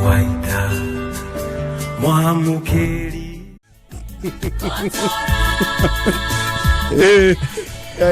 Wa ita mwamũkĩri.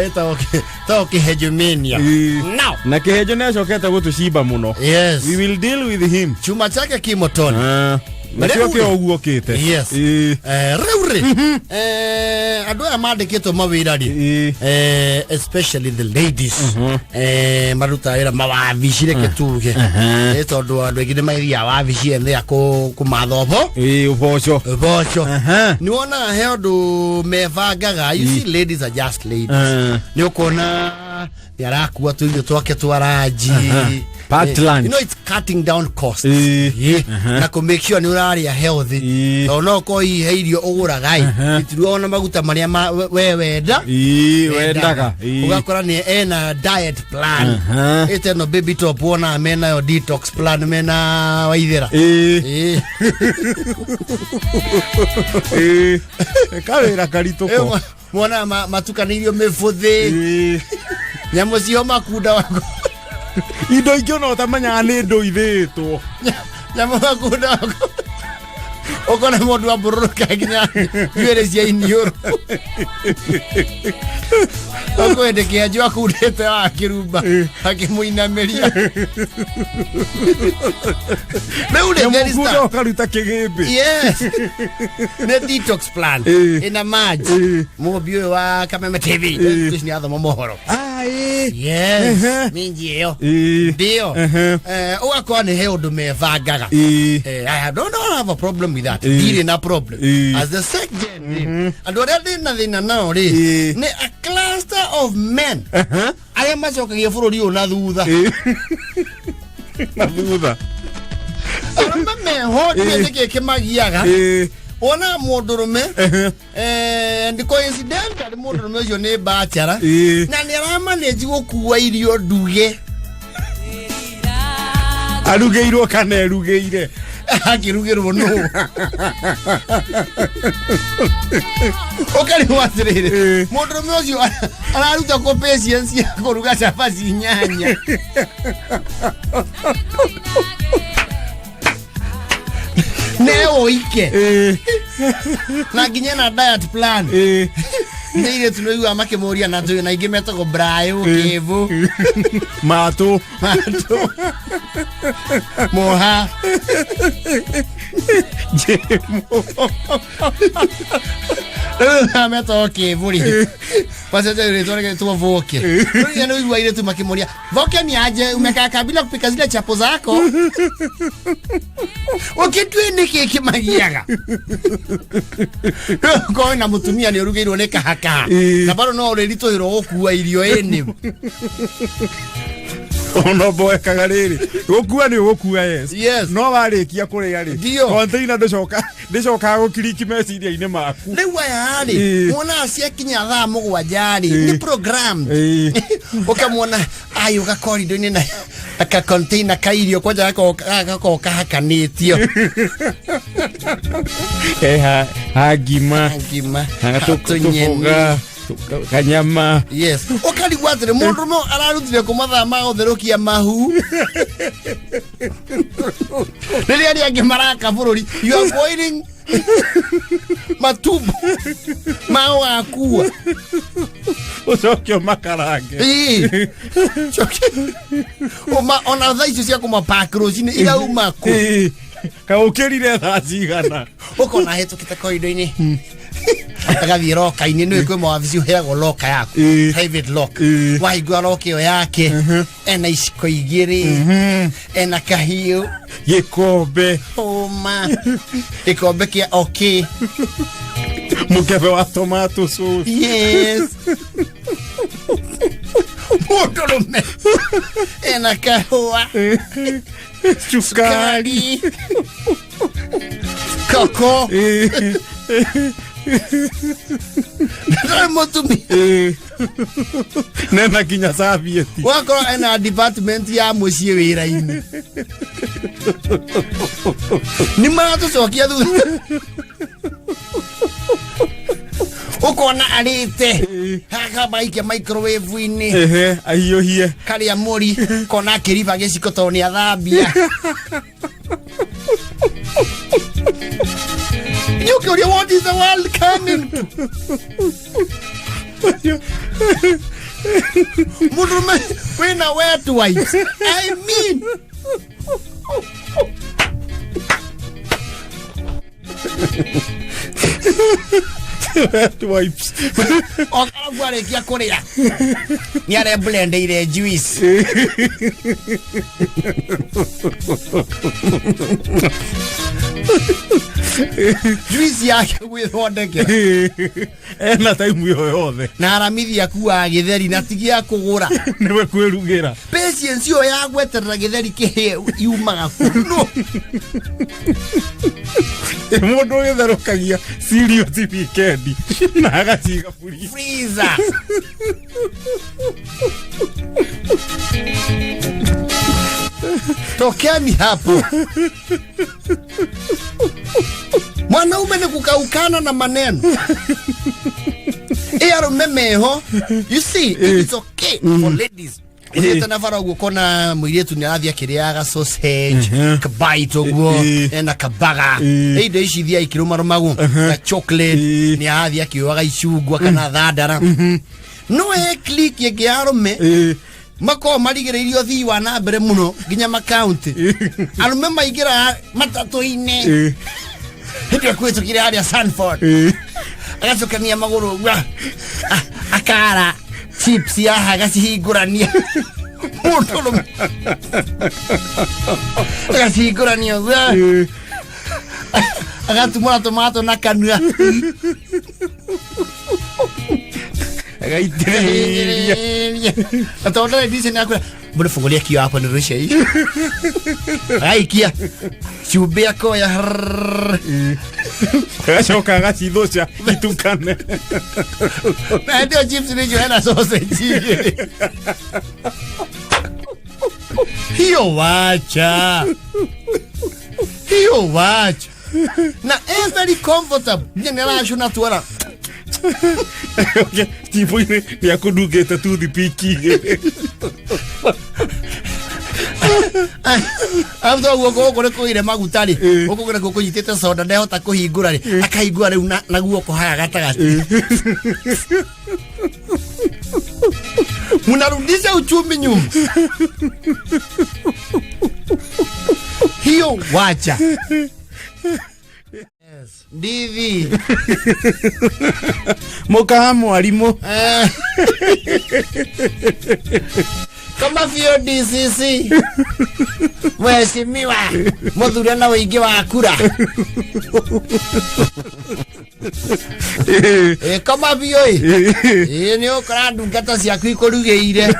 Ĩtagwo kĩhenjomania. Now. Na kĩhenjo nĩ acokete gũtũcimba mũno. Yes. We will deal with him. Chuma chake kimotoni. Ah, nakĩo Rĩu kĩo ũguo kĩte. Yes. Rĩu rĩ, andũ aya mandĩkĩtwo mawĩra rĩ, especially the ladies, marutaga wĩra mawabici, reke tuge. Tondũ andũ aingĩ nĩ mathiaga wabici ene ya kũmatha ũbo Ĩĩ, ũboco. Ũboco. Nĩ wonaga he ũndũ mebangaga. You see, ladies are just ladies. Nĩ ũkuona nĩ arakua tũirio twake twa ranji. Packed lunch. It's cutting down costs. Na kũ make sure nĩ ũrarĩa healthy. Tondũ no ũkorwo hihi he irio ũgũraga ĩ, itiruagwo na maguta marĩa we wenda. Ĩĩ, wendaga. Ũgakora nĩ ena diet plan. Ĩte no baby top, wonaga menayo detox plan mena Waithĩra. Ĩĩ. Kawĩra karitũ ko. Mwonaga matukanĩirio mĩbũthĩ, nyamũ cio makunda wako. Indo ingĩ ona ũtamenyaga nĩ ndũ ithĩĩtwo. Nyamũ makunda wako, ũkona mũndũ ambũrũrũka nginya njuĩrĩ cia iniũrũ, ũkwĩndĩ kĩanju akundĩte wa kĩrumba akĩmũinamĩria rĩu rĩ, there is nyamũkunda that. ũkaruta kĩgĩmbĩ. Yes, nĩ detox plan. Ĩna maji. Mũmbi ũyũ wa Kameme TV nĩ athoma mohoro. Ah, ĩĩ. Yes, minji ĩyo. Ndio. Ũgakora nĩ he ũndũ mebangaga. I don't have a problem with that. Ndirĩ na problem. As the second rĩ, andũ arĩa ndĩ na thĩna nao rĩ, nĩ a cluster of men arĩa macokagia bũrũri ũyũ na thutha. Na thutha. Arũme meho ndiũĩ nĩkĩ kĩmagiaga. Wona mũndũrũme, and coincidentally mũndũrũme ũcio nĩ bachelor na nĩ aramanage gũkua irio nduge. Arugĩirwo kana erugĩire? Akĩrugĩrwo nũ? Ũkarigwo atĩrĩrĩ, mũndũrũme ũcio araruta kũ patience ya kũruga cabaci 8 ne ũike na nginya na diet plan? Nĩ irĩtu nĩ ũiguaga makĩmũria na tũyũ na ingĩ metagwo Brayo Kĩvu. Matũ. Matũ Moha. Njĩmũ. Rĩu metagwo Kĩvu rĩ, wacenjia rĩtwa rĩgetwo Voke. Rĩu nĩ ũigua irĩtu makĩmũria, "Voke, ni aje umekaa bila kupika zile chapo zako?" Ũkĩtue nĩkĩ kĩmagiaga? Korwo na mũtumia nĩ ũrugĩirwo nĩ kahakaha na bado no ũrĩritũhĩrwo gũkua irio ĩnĩ. Ona mboekaga rĩrĩ, gũkua nĩ ũgũkua, yes. Yes. No warĩkia kũrĩa rĩ, Ndio. container ndũcoka ndĩcokaga gũkiriki meciria-inĩ maku. Rĩu aya rĩ, mwonaga ciakinya thaa 7 rĩ, nĩ program. Ũkamwona ayũka korido-inĩ na ka container ka irio kwanja gakorwo kahakanĩtio. Ha ngima. Ngima. Ha tũnyeni. tũboga, kanyama. Yes, ũkarigwo atĩrĩ, mũndũ no ararutire kũ mathaa ma gũtherũkia mahu rĩrĩa arĩa angĩ maraka bũrũri? You are boiling matumbo ma ũgakua. Ũcoke ũmakarange. Ĩĩ. Ona thaa icio cia kũmapak rũcinĩ irauma kũ? Ĩĩ. Kaũkĩrire thaa cigana? Ũkona hĩtũkĩte korido-inĩ agathiĩ roka-inĩ. Nĩũĩ kwĩ mawabici ũheagwo loka yaku, private lock. Wahingũra loka ĩyo yake, ena iciko 2, ena kahiũ, gĩkombe, hũma, gĩkombe kĩa okay, mũkebe wa tomato sauce. Yes, mũndũrũme ena kahũa, cukari, cukari, koko. Ndarĩ mũtumia. Nena nginya cabieti. Wakorwo ena department ya mũciĩ wĩra-inĩ, nĩ maratũcokia thutha. Ũkona arĩte akamaikia microwave-inĩ. Ehe, ahiũhie. Karĩa mũri kona akĩriba gĩciko tondũ nĩ athambia. What is the world coming to? Mũndũrũme wĩna wet wipes, I mean. Wet wipes. Okaragu arĩkia kũrĩa nĩ areblendeire juice. Juice yake gwĩthondekera. Ena taimu ĩyo yothe. Na aramithi akuaga gĩtheri na ti gĩa kũgũra. Nĩwe kwĩrugĩra. Patience ĩyo ya gweterera gĩtheri kĩhĩe yumaga kũ no? Mũndũ ũgĩtherũkagia cereal ti wikendi na agaciga buri freezer. Tokeni hapo. Mwanaume ni kukaukana na maneno. Ĩ arũme meho. You see, it's okay for ladies. Ũthiĩte na bara ũguo ũkona mũirĩtu nĩ arathiĩ akĩrĩaga sausage, kabite ũguo, ena kabaga. Indo ici ithiaga ikĩrũmarũmagwo na chocolate, nĩ arathiĩ akĩoaga icungwa kana thandara. No he clique ĩngĩ ya arũme makoragwo marigĩrĩirie ũthii wa na mbere mũno nginya makaunti. Arũme maingĩraga matatũ-inĩ hĩndĩ ĩyo kũhĩtũkire harĩa Sanford, agacokania magũrũ ũguo, akara chips haha agacihingũrania, mũndũrũme agacihingũrania ũguo, agatumũra tomato na kanua. Agaitĩrĩria. Na tondũ ndarĩ decent akwĩra mbona fungulia kio hapo nirushe hii, agaikia cumbĩ akoya rrrr. Agacoka agacithũca itukane. Na ndio chips nicio hena sausage igĩrĩ. Hiyo wacha, hiyo wacha. Na e very comfortable nginya nĩ aracũna tuara. Tibũ-inĩ nĩ akũndungĩte toothpick igĩrĩ. After guoko gũkũ nĩ kũgĩire maguta rĩ, gũkũ nakuo kũnyitĩte soda ndehota kũhingũra rĩ, akahingũra rĩu na guoko haya gatagatĩ. Mnarudisha uchumi nyuma. Hiyo wacha. Yes. Ndivi. Mũkaha mwarimũ. Kama biũ DCC mheshimiwa mũthure na ũingĩ wa kura. Kama biũ ĩ ĩ nĩ ũkora ndungata ciaku ikũrugĩire.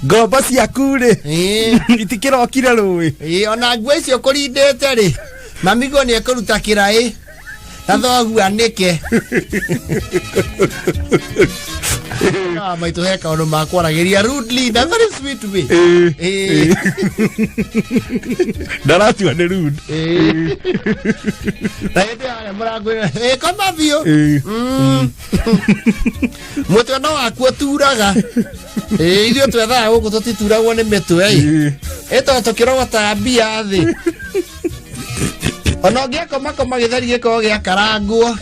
Ngombo ciaku rĩ itikĩrokire rũĩ. Ĩ ona nguo icio kũrindĩte rĩ, mamigo nĩ ekũruta kĩraĩ na thoguo anĩke. Ah, maitũ he kaũndũ makwaragĩria rudely in a very sweet way. Ndaratua nĩ rude. Na hĩndĩ yarĩa mũrango-inĩ, koma biũ. Mũtwe no waku ũturaga. Ithuĩ twethaga gũkũ tũtituragwo nĩ mĩtwe ĩ. Tondũ tũkĩrogotaga mbia thĩ. Ona ũngĩakomakoma gĩtheri gĩkorwo gĩakarangwo.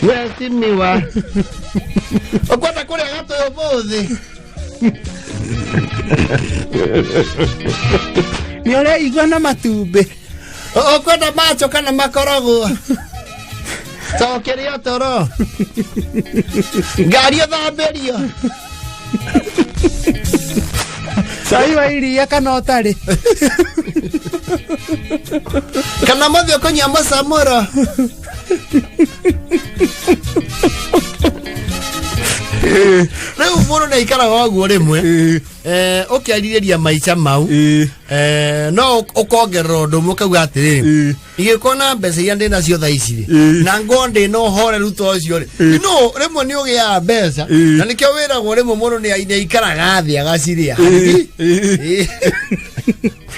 Mheshimiwa. Ũkwenda kũrĩa gatũ ũmũthĩ? Nĩ ũreigua na matumbĩ. Ũkwenda macho kana makorogwo? Cokeria toro. Ngari ũthambĩrio. Cai wa iria kana ũtarĩ? Kana mũthĩ ũkũnyua mũcamũro? Rĩu mũndũ nĩ aikaraga ũguo rĩmwe, ũkĩarirĩria maica mau, no ũkongerera ũndũ ũmwe ũkauga atĩrĩrĩ, ingĩkorwo na mbeca iria ndĩ nacio thaa ici rĩ, na ngorwo ndĩ na ũhoreru ta ũcio rĩ, no rĩmwe nĩ ũgĩaga mbeca na nĩkĩo wĩragwo rĩmwe mũndũ nĩ aikaraga thĩ agacirĩa.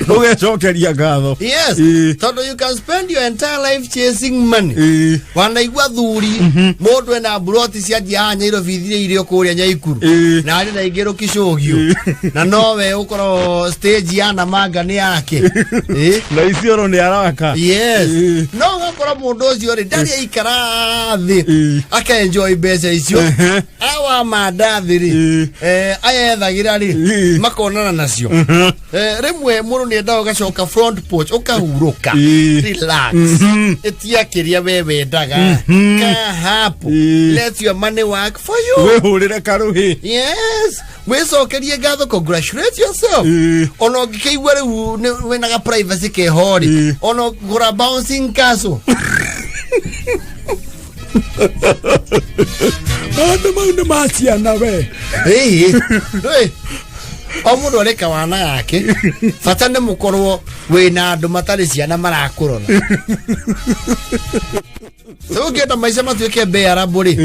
Ũgecokeria ngatho. Yes. Tondũ you can spend your entire life chasing money. Wanaigua thuri mũndũ ena mburoti cia njiaha Nyairobi ithire irio kũrĩa Nyaikuru na arĩ na ingĩ rũkicũgio na nowe ũkorwo stage ya Namanga nĩ yake. Na Isiolo nĩ araka. Yes. No ũgakora mũndũ ũcio rĩ ndarĩ aikara thĩ akaenjoy mbeca icio awa mandathi rĩ ayethagĩra rĩ makonana nacio. Rĩmwe mũndũ nĩ endaga ũgacoka front porch ũkahurũka. Relax. Ĩtia kĩrĩa we wendaga ka hapo. Let your money work for you. Wĩhũrĩre karũhĩ. Yes, wĩcokerie ngatho, congratulate yourself. Ona ũngĩkĩigua rĩu wĩna ga privacy keho rĩ, ona gũra bouncing castle. Maũndũ mau nĩ ma ciana we. Ĩĩ. Ndũĩ, o mũndũ areka wana yake, bata nĩ mũkorwo wĩna andũ matarĩ ciana marakũrora. Rĩu ũngĩenda maica matuĩke bearable rĩ,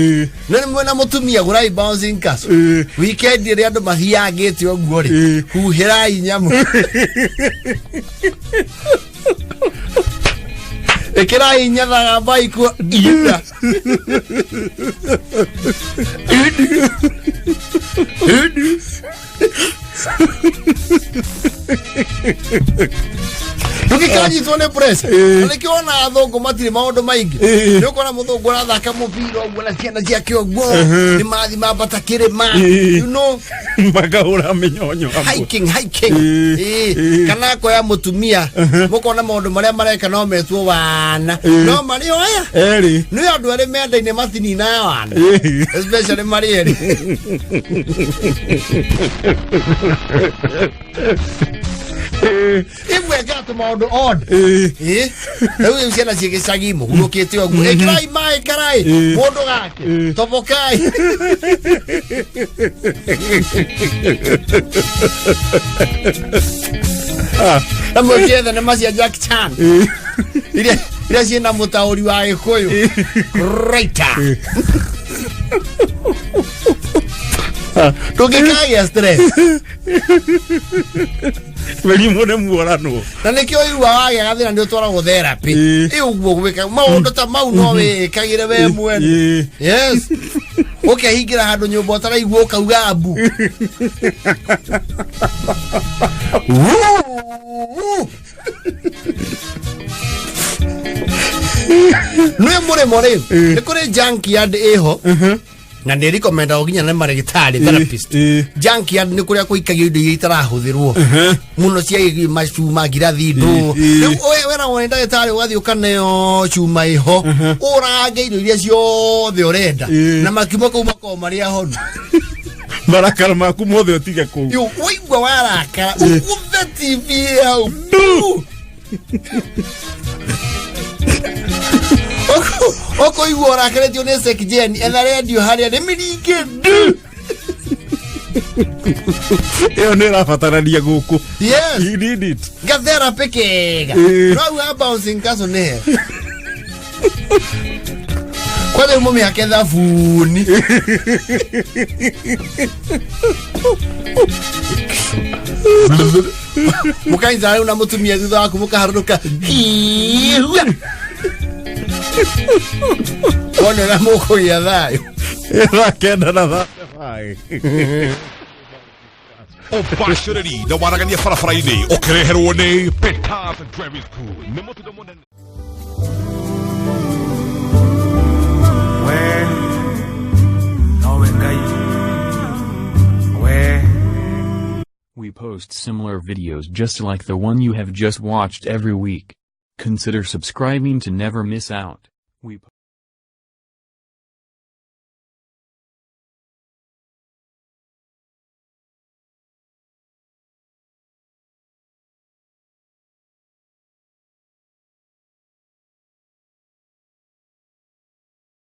nĩ mwĩna mũtumia, gũrai bouncing castle. Weekend ĩrĩa andũ mathiangĩte ũguo rĩ, huhĩrai nyamũ, ĩkĩrai nyathaga baikuo inda indi indi ndũgĩkanyitwo nĩ pressure. Na nĩkĩo wona athũngũ matirĩ maũndũ maingĩ. Nĩ ũkona mũthũngũ arathaka mũbira ũguo na ciana ciake ũguo nĩ mathi mambata kĩrĩma, makahũra mĩnyonyo hamwe. Hiking, hiking. Kana akoya mũtumia, mũkona maũndũ marĩa mareka no metwo wana no marĩ o aya erĩ. Nĩ andũ arĩ mendaine matininaga wana, especially marĩ erĩ. Imwe gatũ maũndũ odd. Rĩu ciana ciĩ gĩcagi mũhurũkĩte ũguo, ĩkĩrai maĩ karai mũndũ gake tobokai. Na mwĩkie thenema cia Jack Chan iria ciĩna mũtaũri wa Gĩkũyũ writer, ndũngĩkagĩa stress. Mĩrimũ nĩ muoranwo. Na nĩkĩo igua wagĩa gathĩna nĩ ũtwaragwo therapy. Ĩ ũguo gwĩka maũndũ ta mau no wĩĩkagĩre we mwene. Yes, ũkehingĩra handũ nyũmba ũtaraigua ũkauga mbu. Wuu. Nĩ mũrĩmo rĩ, nĩ kũrĩ junkyard ĩho na nĩ recommendagwo nginya nĩ marĩgĩtarĩ therapist. Junkyard nĩ kũrĩa kũikagio indo iria itarahũthĩrwo mũno cia macuma, ngirathi, ndũ. Rĩu weragwo nĩ ndagĩtarĩ ũgathiĩ ũkaneo cuma ĩho ũrange indo iria ciothe ũrenda. Na makiuma kũu makoragwo marĩ ahonu. Marakara maku mothe ũtige kũu. Yo, waigua warakara ũgũthe TV hau. Ũkũigua ũrakarĩtio nĩ Sekjen, etha redio harĩa nĩ mĩringe ndu. Ĩyo nĩ ĩrabatarania gũkũ. Yes. You need it. Gatherapy kega. No uga bouncing castle nĩ he kwanza rĩu mũmĩhake thabuni. Mũkainza rĩu na mũtumia thutha waku mũkaharũrũka hiua wone ũrĩa mũkũgĩa thayũ. Thaa 9 na 35. Ũbacĩrĩri na waragania barabara-inĩ ũkĩreherwo nĩ Peters Driving School nĩ mũtindo mũnene. We nowe Ngai we. We post similar videos just like the one you have just watched every week. Consider subscribing to never miss out. We